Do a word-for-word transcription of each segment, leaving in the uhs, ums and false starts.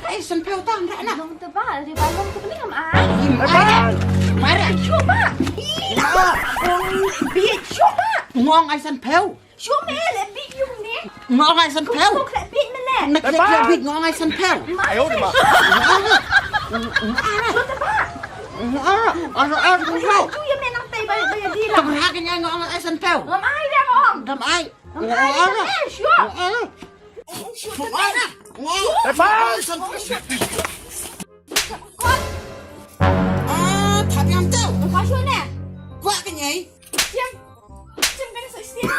Ai san phew tang da na. Long te ba, ri ba long te ba ni ngam ai. Ai, mara. Shuh ba. Ih, ba. Ong bi shuh ba. Ngong ai san phew. Shuh me le bi yung ne. Ngong ai san phew. Kok le bi me le. Nak le bi ngong ai san phew. Ai, oh, ma. Shuh te ba. Ai, ai, ai, ai. Tu ya me nang tai ba ba ya di la. Tam ha ke nyai ngong ai san phew. Ngam ai ya ngong. Tam ai. Ngam ai. Shuh. Shuh te ba. Ah, thap ïam tau. Ka shu ne. Kwah ka nyai. Tiang. Tiang kan sa tiang.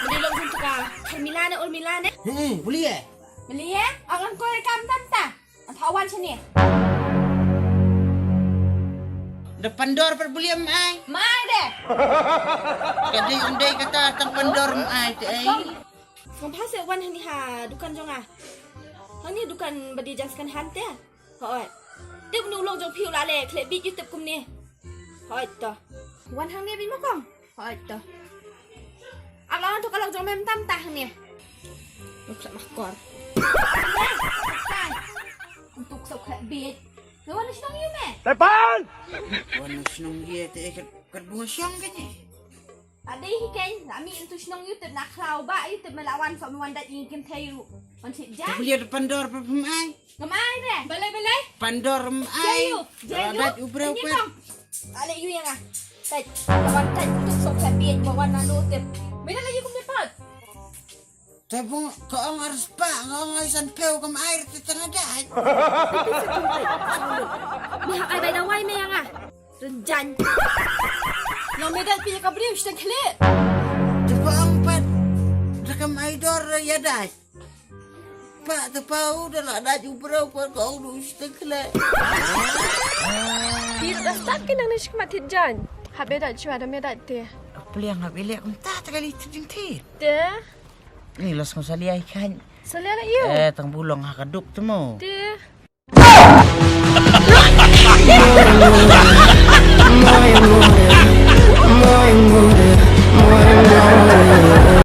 Mending long sun tuka. Kan Milan ne, ul Milan ne. Hmm, boleh eh? Boleh eh? Akan kau rekam tanta. Atau wan sini. Da pandor pat boleh mai. Mai deh. Ka dei ym dei kata tang pandor mai te ai. Ngam phah seh wan hani ha dukan jong nga. Hani dukan ba die jang second hand te. Hooid. Tip nu lok jong phi u la leh khleh bit ïa u tip kumne. Hooid to. Wan hangne bit ma kong. Hooid to. Ak la wan to ka lok jong me mynta mynta hangne. Lok sa ma kor. Tuk sa khleh bit. Me wan shnong ïa me. Tepan! Wan shnong ïa te kat kat bunga shong kane. Ade hi kein, la mih ntu shnong ïa u tip na khlaw ba ïa u tip me la wan sa me wan dait ïa kin thei ruh. Wan shit jan. Boleh da pandor pa phem ai. Ngam ai re. Balai balai. Pandor em ai. Jayu, jayu. Dait u breu pat. Ale yu yang ah. Dait. Wan dait ntu sok sa biet ba wan na no tip. Me da la yu kum pat. Te bung ka ong ar spah, ka ong ai san phew kam ai te tang dait. Me ai bai da wai me yang ah. Rynjan. Long me dait phi ka briew shteng khlieh. Te ba ong pat da kam ai dor ïa dait. Pa te pau da la dait u briew pat ka ong du shteng khlieh. Phi da start ki nang ne shikmat thit jan. Hap be dait shwa da me dait te. Pliang hap ilek kumta ta kali thit jing thit. Te. Ni los ngam salia i khan. Salia la yu. Eh, tang bulong ha ka duk te mo. Te.